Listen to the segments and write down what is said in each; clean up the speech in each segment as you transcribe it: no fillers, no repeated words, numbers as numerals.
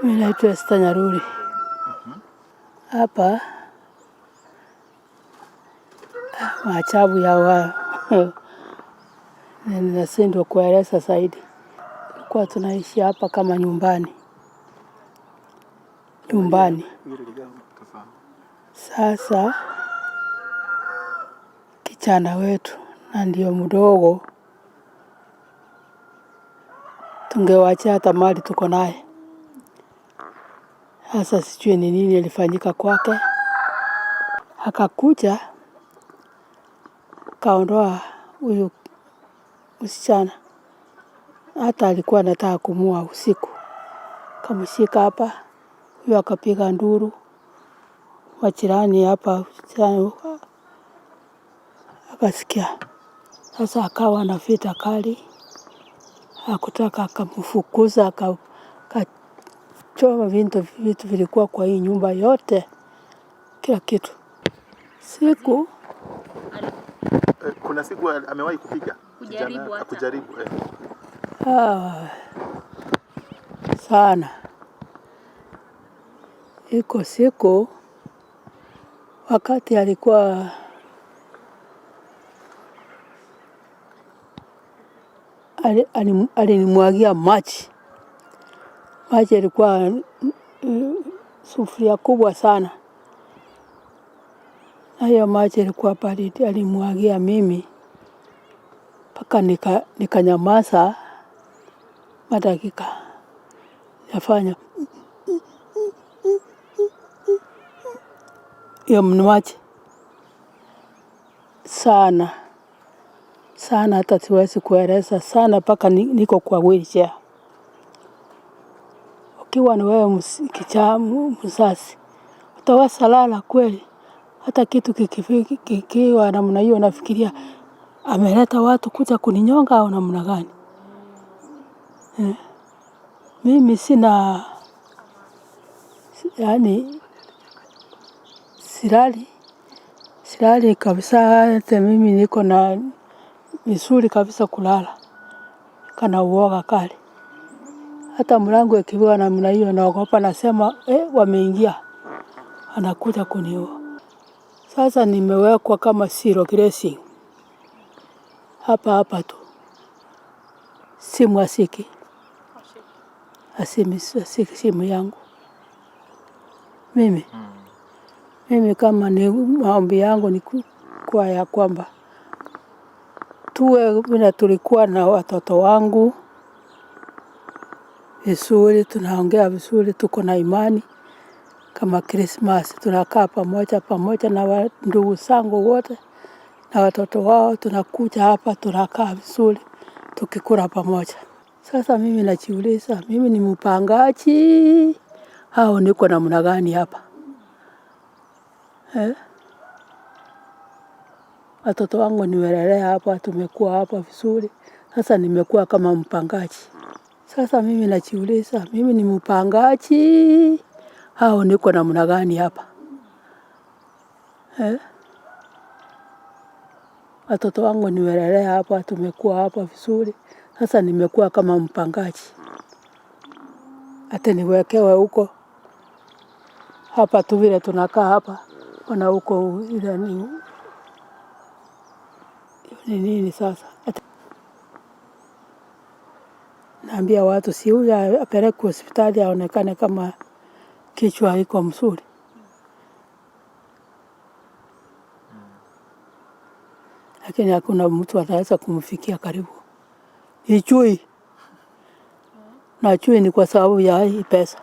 Mimi naitwa Esther Nyaruri. Hapa maajabu ya wa ninashindwa kueleza zaidi. Tulikuwa tunaishi hapa kama nyumbani, nyumbani. Sasa kijana wetu na ndio mdogo, tungewachia hata mali tuko naye. Sasa sijui ni nini ilifanyika kwake, akakuja kaondoa huyu msichana, hata alikuwa anataka kumua usiku, kamshika hapa, huyu akapiga nduru, wajirani hapa akasikia. Sasa akawa na vita kali, hakutaka, akamfukuza, akachoma vitu vilikuwa kwa hii nyumba yote, kila kitu. Siku Kuna siku amewahi kupiga Kujaribu hata. Kujaribu. Ah, sana. Iko siku wakati alikuwa alinimwagia maji. Maji ilikuwa sufuria kubwa sana, na hiyo maji ilikuwa baridi. Alimwagia mimi mpaka nikanyamaza madakika, nafanya hiyo maji sana sana, hata siwezi kueleza sana, mpaka niko kwa wheelchair. Ukiwa ni wewe mzazi utaweza lala kweli? Hata kitu kikiwa namna hiyo, nafikiria ameleta watu kuja kuninyonga au namna gani? Mimi sina, yani silali kabisa. Hata mimi niko na misuli kabisa kulala, kana uoga kali. Hata mlango ikiwa namna hiyo naogopa, nasema wameingia, anakuja kuniua. Sasa nimewekwa kama zero grazing hapa hapa tu, simu asiki asiki simu yangu mimi. Mimi kama ni maombi yangu ni kwa ya kwamba tuwe vile tulikuwa na watoto wangu vizuri, tunaongea vizuri, tuko na imani. Kama Christmas tunakaa pamoja pamoja na ndugu zangu wote na watoto wao, tunakuja hapa tunakaa vizuri tukikula pamoja. Sasa mimi najiuliza, mimi ni mpangaji au niko namna gani hapa? Watoto wangu nimelelea hapa, tumekuwa hapa vizuri. Sasa nimekuwa kama mpangaji. Sasa mimi najiuliza, mimi ni mpangaji au niko namna gani hapa? Watoto wangu nimelelea hapa, tumekuwa hapa vizuri. Sasa nimekuwa kama mpangaji. Hata niwekewe huko hapa tu vile tunakaa hapa, ona huko ile ni nini sasa? Naambia watu si huyu apelekwe hospitali aonekane kama kichwa iko mzuri. Lakini hakuna mtu ataweza kumfikia karibu. Ni chui. Na chui ni kwa sababu ya hii pesa.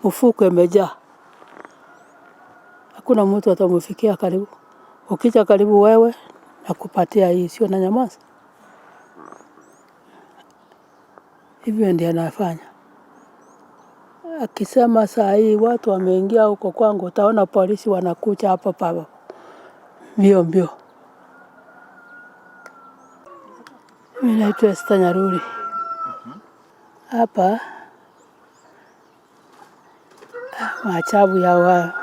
Mfuko imejaa. Hakuna mtu atamfikia karibu. Ukija karibu wewe nakupatia hii, sio na nyamaza. Hivyo ndiyo anafanya. Akisema saa hii watu wameingia huko kwangu, utaona polisi wanakuja hapa papa mbio mbio. Mimi naitwa Esther Nyaruri. Hapa maajabu ya wa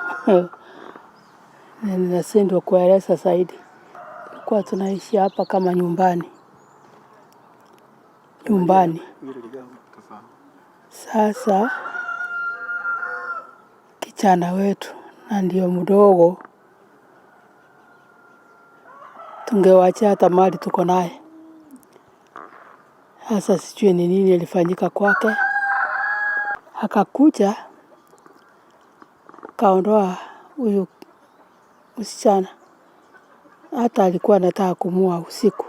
ninashindwa kueleza zaidi. Tulikuwa tunaishi hapa kama nyumbani, nyumbani. Sasa Msichana wetu na ndio mdogo, tungewachia hata mali tuko naye. Sasa sijui ni nini ilifanyika kwake, akakuja kaondoa huyu msichana, hata alikuwa anataka kumua usiku,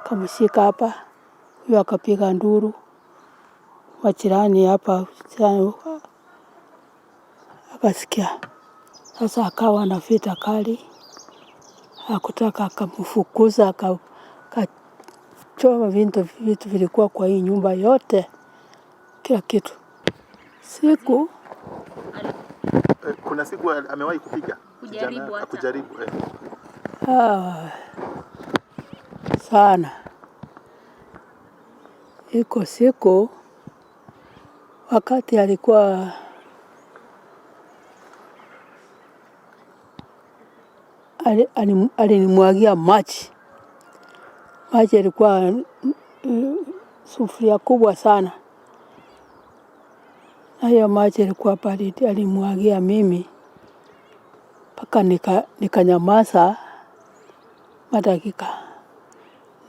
kamshika hapa, huyu akapiga nduru, majirani hapa jirani akasikia. Sasa akawa na vita kali, hakutaka, akamfukuza, akachoma vitu vilikuwa kwa hii nyumba yote, kila kitu. Siku Kuna siku amewahi kupiga Kujaribu kijana, hata. Kujaribu. Ah, sana. Iko siku wakati alikuwa alinimwagia maji. Maji ilikuwa sufuria kubwa sana, na hiyo maji ilikuwa baridi. Alimwagia mimi mpaka nikanyamaza madakika,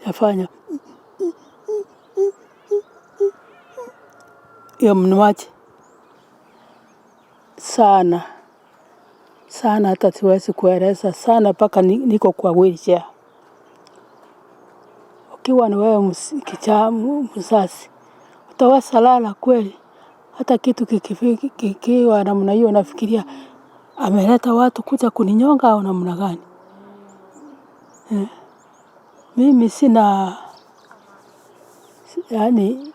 nafanya hiyo maji sana sana, hata siwezi kueleza sana, mpaka niko kwa wheelchair. Ukiwa ni wewe mzazi, utaweza lala kweli? Hata kitu kikiwa namna hiyo, nafikiria ameleta watu kuja kuninyonga au namna gani? Eh. Mimi sina, yani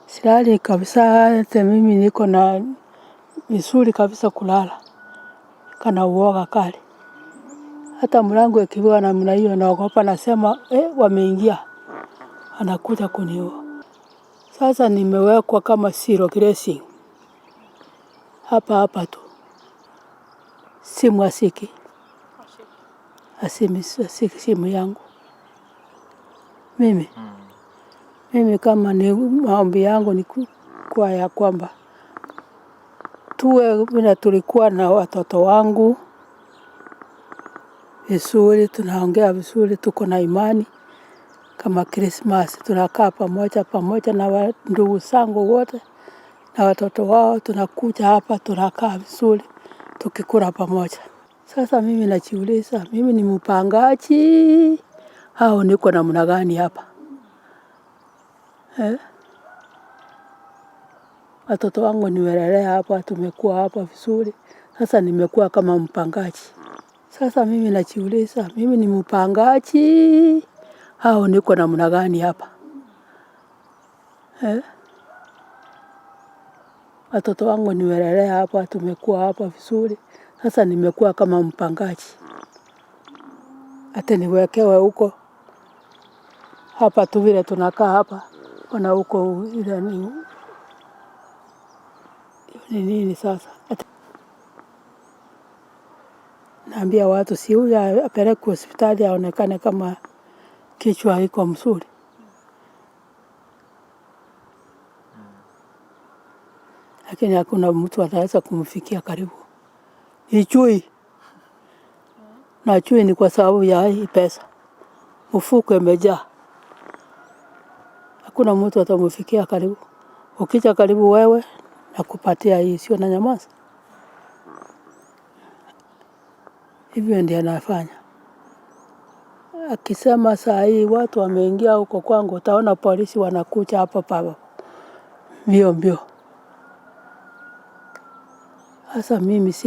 silali kabisa. Hata mimi niko na vizuri kabisa kulala, kana uoga kali. Hata mlango ikiwa namna hiyo naogopa, nasema wameingia, anakuja kuniua. Sasa nimewekwa kama zero grazing hapa hapa tu, simu asiki simu yangu mimi. Mimi kama ni maombi yangu ni kwa ya kwamba tuwe vile tulikuwa na watoto wangu vizuri, tunaongea vizuri, tuko na imani. Kama Christmas tunakaa pamoja pamoja na ndugu zangu wote na watoto wao, tunakuja hapa tunakaa vizuri tukikula pamoja. Sasa mimi najiuliza, mimi ni mpangaji au niko namna gani hapa eh? Watoto wangu nimelelea hapa, tumekuwa hapa vizuri. Sasa nimekuwa kama mpangaji. Sasa mimi najiuliza, mimi ni mpangaji au niko namna gani hapa eh? Watoto wangu nimelelea hapa, tumekuwa hapa vizuri. Sasa nimekuwa kama mpangaji, hata niwekewe huko hapa tu vile tunakaa hapa, ona huko ile ni nini sasa? Naambia watu si huyu apelekwe hospitali aonekane kama kichwa iko mzuri. Lakini hakuna mtu ataweza kumfikia karibu. Ni chui. Na chui ni kwa sababu ya hii pesa. Mfuko imejaa. Hakuna mtu atamfikia karibu. Ukija karibu wewe nakupatia hii, sio na nyamaza. Hivyo ndiyo anafanya. Akisema saa hii watu wameingia huko kwangu, utaona polisi wanakuja hapa papa mbio mbio. Sasa mimi si